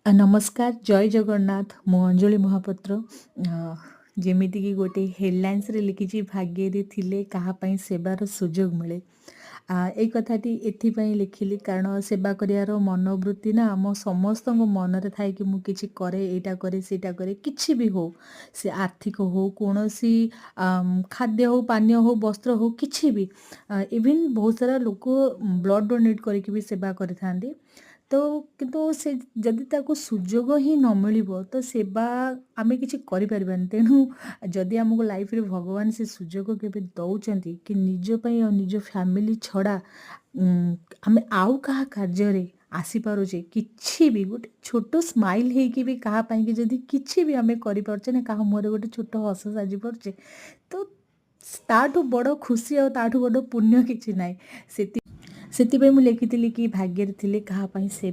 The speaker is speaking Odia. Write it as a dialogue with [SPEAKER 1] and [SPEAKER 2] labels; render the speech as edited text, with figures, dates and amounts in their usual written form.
[SPEAKER 1] ନମସ୍କାର, ଜୟ ଜଗନ୍ନାଥ। ମୁଁ ଅଞ୍ଜଳି ମହାପାତ୍ର। ଯେମିତିକି ଗୋଟେ ହେଡ଼ଲାଇନ୍ସରେ ଲେଖିଛି, ଭାଗ୍ୟରେ ଥିଲେ କାହା ପାଇଁ ସେବାର ସୁଯୋଗ ମିଳେ। ଏଇ କଥାଟି ଏଥିପାଇଁ ଲେଖିଲି, କାରଣ ସେବା କରିବାର ମନୋବୃତ୍ତି ନା ଆମ ସମସ୍ତଙ୍କ ମନରେ ଥାଏ କି ମୁଁ କିଛି କରେ, ଏଇଟା କରେ, ସେଇଟା କରେ, କିଛି ବି ହଉ, ସେ ଆର୍ଥିକ ହଉ, କୌଣସି ଖାଦ୍ୟ ହଉ, ପାନୀୟ ହଉ, ବସ୍ତ୍ର ହଉ, କିଛି ବି। ଇଭିନ୍ ବହୁତ ସାରା ଲୋକ ବ୍ଲଡ଼ ଡୋନେଟ୍ କରିକି ବି ସେବା କରିଥାନ୍ତି। ତ କିନ୍ତୁ ସେ ଯଦି ତାକୁ ସୁଯୋଗ ହିଁ ନ ମିଳିବ, ତ ସେବା ଆମେ କିଛି କରିପାରିବାନି। ତେଣୁ ଯଦି ଆମକୁ ଲାଇଫରେ ଭଗବାନ ସେ ସୁଯୋଗ କେବେ ଦେଉଛନ୍ତି କି ନିଜ ପାଇଁ ଆଉ ନିଜ ଫ୍ୟାମିଲି ଛଡ଼ା ଆମେ ଆଉ କାହା କାର୍ଯ୍ୟରେ ଆସିପାରୁଛେ, କିଛି ବି ଗୋଟେ ଛୋଟ ସ୍ମାଇଲ୍ ହେଇକି ବି କାହା ପାଇଁକି ଯଦି କିଛି ବି ଆମେ କରିପାରୁଛେ ନା, କାହା ମୁହଁରେ ଗୋଟେ ଛୋଟ ହସ ସାଜି ପାରୁଛେ, ତ ତାଠୁ ବଡ଼ ଖୁସି ଆଉ ତାଠୁ ବଡ଼ ପୁଣ୍ୟ କିଛି ନାହିଁ। ସେଥିପାଇଁ ମୁଁ ଲେଖିଥିଲି କି ଭାଗ୍ୟରେ ଥିଲେ କାହା ପାଇଁ ସେ